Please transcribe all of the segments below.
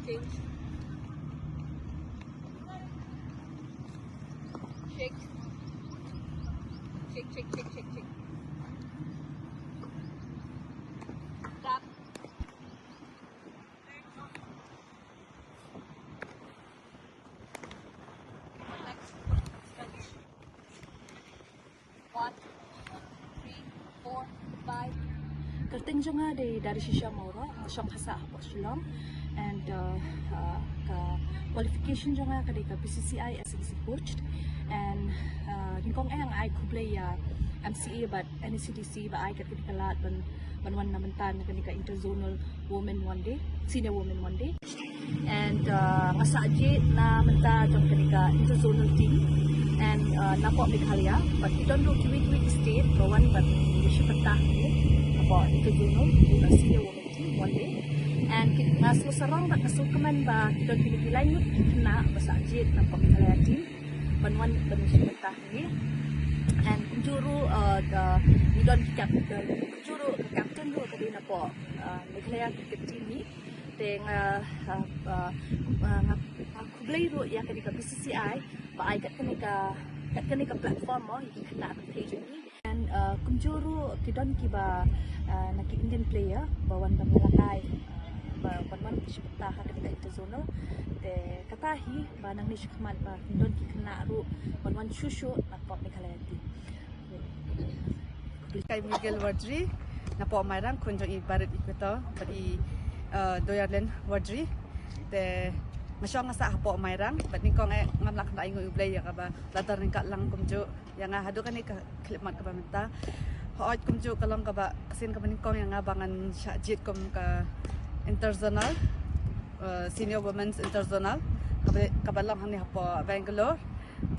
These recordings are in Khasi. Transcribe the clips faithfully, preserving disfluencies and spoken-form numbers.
Change. Shake. Shake, shake, shake, shake, shake. Tap. Next. One, two, three, four, five. Kyrteng jong nga dei Darishisha Mawroh, nga shong ha sah hapoh Shillong. And uh, uh, ka qualification jong nga ka dei ka B C C I S M C coach. And uh, nyngkong eh nga ai khublei ïa M C A bad N A C D C ba ai kat kane ka lad ban ban wan na mynta na kane ka interzonal women one day, senior women one day. And uh, nga sah jied na mynta jong kane ka interzonal team. And uh, napoh Meghalaya, bad ki don ruh kiwei kiwei ki state ba wan ban ïashim bynta hapoh interzonal, uh, senior women team one day. And ki, nga sngewsarong bad nga sngewkmen ba ki don kine ki lai ngut ki khynnah ba sah jied napoh Meghalaya team ban wan ban ïashim bynta hangne. And kumjuh ruh uh, da, ngi don ki cap, uh, kumjuh ruh ka captain ruh ka dei napoh uh, Meghalaya cricket team ni. Te nga uh, uh, uh, nga, nga khublei ruh ïa kane ka B C C I ba ai kat kane ka, kat kane ka platform mo ïa ki khynnah ka page ni. And uh, kumjuh ruh ki don kiba uh, na ki Indian player ba wan ban ïalehkai, uh, ba ban wan ïashim bynta ha kane ka interzonal. Te kata hi ba nangne shakhmat ba kin don ki khynnah ruh ban wan shuh shuh napoh Meghalaya team. Ka dei Miguel Wardri napoh Mairang, khun jong i Barit Equator bad i uh, Doyarlen Wardri. Te nga shong nga sah hapoh Mairang bad nyngkong eh ngam lah kyndaw ainguh ïa U Blei ïa kaba la don ryngkat lang kumjuh ïa nga haduh kane ka khyllipmat kaba mynta. Hooid, kumjuh ka long kaba ka sien kaba nyngkong ïa nga ba ngan shah jied kum ka interzonal, uh, senior women's interzonal kaba, kaba long hangne hapoh Bangalore.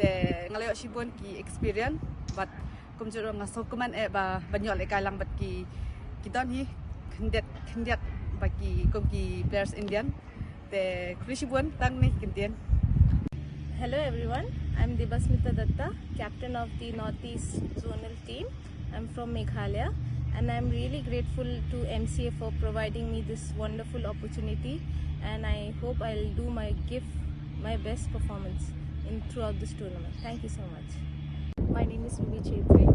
Te nga la ïoh shibun ki experience bad kumjuh ruh nga sngewkmen eh ba ban ïoh lehkai lang bad ki, ki don hi khyndiat khyndiat ba ki kum ki players Indian. Te khublei shibun, tang ne ki ktien. Hello everyone, I'm Debasmita Datta, captain of the Northeast Zonal team. I'm from Meghalaya and I'm really grateful to M C A for providing me this wonderful opportunity, and I hope I'll do my give my best performance in throughout this tournament. Thank you so much. My name is Ruby Chhetri.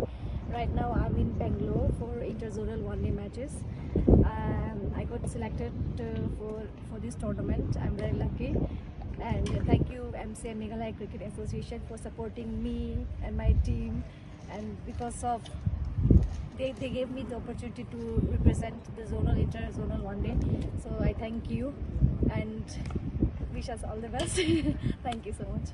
Right now I'm in Bangalore for interzonal one day matches. Um, I got selected uh, for for this tournament. I'm very lucky. And thank you, M C A Meghalaya Cricket Association, for supporting me and my team. And because of they, they gave me the opportunity to represent the zonal, inter-zonal one day. So I thank you and wish us all the best. Thank you so much.